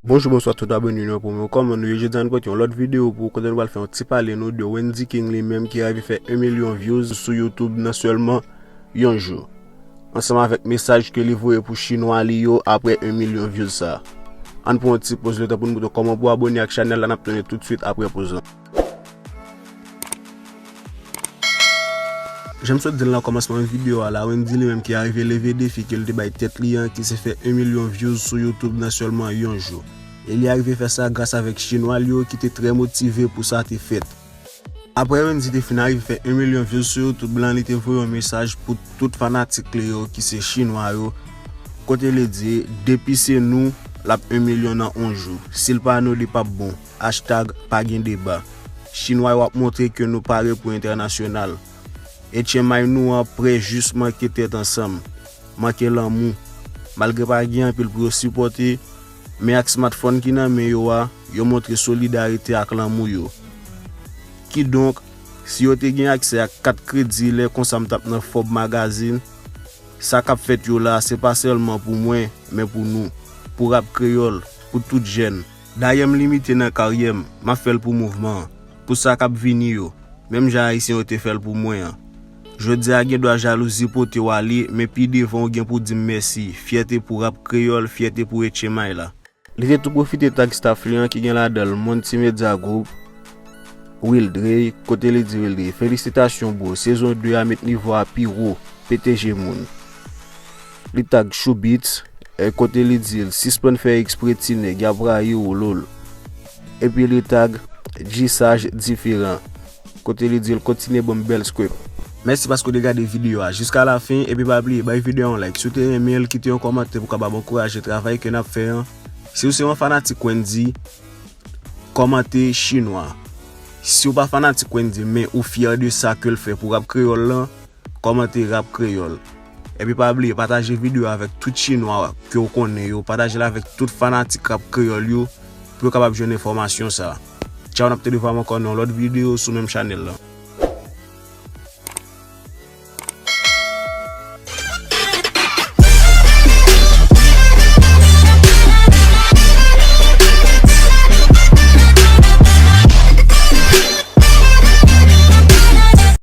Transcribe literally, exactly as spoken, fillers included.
Bonjou, bonswa tout abone nou pou mwen. Kòman nou ye? Jodi a nou pote yon lòt videyo pou kote nou pral fè yon ti pale nou de Wendyy King li menm ki rive fè yon milyon views sou YouTube nan sèlman yon jou. Ansanm avèk mesaj ke li voye pou chinwa li yo apre yon milyon views sa. Ann pran yon ti poz letan pou nou montre kòman pou abone ak chanèl la, n ap tounen tout swit apre poz lan. Jan m sot di l nan kòmansman videyo a la, Wendyy li menm ki arive leve defi ke l te bay tèt li an ki se fè yon milyon views sou YouTube nan sèlman yon jou. E li arive fè sa gras avèk chinwa l yo ki te trè motive pou sa te fèt. Apre Wendyy te fin arive fè yon milyon views sou YouTube lan, li te voye yon mesaj pou tout fanatik li yo ki se chinwa yo, kote li di depi se nou, l ap yon milyon nan yon jou. Si l pa nou, li p ap bon. Hashtag pa gen deba. Chinwa yo ap montre ke nou pare pou entènasyonal. Etchenmay nou an prè jis manke tèt ansanm, manke lanmou. Malgre pa gen anpil pou yo sipòte, men ak smartphone ki nan men yo a, yo montre solidarite ak lanmou yo. Kidonk, si yo te gen aksè ak kat kredi lè konsa m t ap nan Forbes Magazine, sa k ap fèt yo la, se pa sèlman pou mwen, men pou nou, pou rap kreyòl, pou tout jèn. Dayè m limite nan karyè m, m ap fè l pou mouvman an, pou sa k ap vini yo, menm jan Ayisyen yo te fè l pou mwen an. Jodi a gen dwa jalouzi pote w ale, men pi devan w gen pou di m mèsi, fyète pou rap kreyòl, fyète pou Etchenmay la. Li te tou pwofite tag staff li an ki gen ladan l Monty Media Group, Wildre, kote li di Wildre, felisitasyon bro, sezon de a met nivo a pi wo, P T G moun. Li tag Shoubits, e kote li di l sispann fè ekspre ti nèg, y ap rayi w lol. Epi li tag G-Saj diferan, kote li di l kontinye ban m bèl script. Mèsi paske w te gade videyo a jiska lafen, epi pa bliye bay videyo a yon like si w te renmen l, kite yon kòmantè pou w kapab ankouraje travay ke n ap fè an. Si w se yon fanatik Wendyy, kòmante chinwa. Si w pa fanatik Wendyy men ou fyè de sa ke l fè pou rap kreyòl lan, kòmante rap kreyòl. Epi pa bliye pataje videyo a avèk tout chinwa ke w konnen yo, pataje l avèk tout fanatik rap kreyòl yo pou yo kapab jwenn enfòmasyon sa. Tchaw, n ap tande vwa m ankò nan yon lòt videyo sou menm chanèl lan.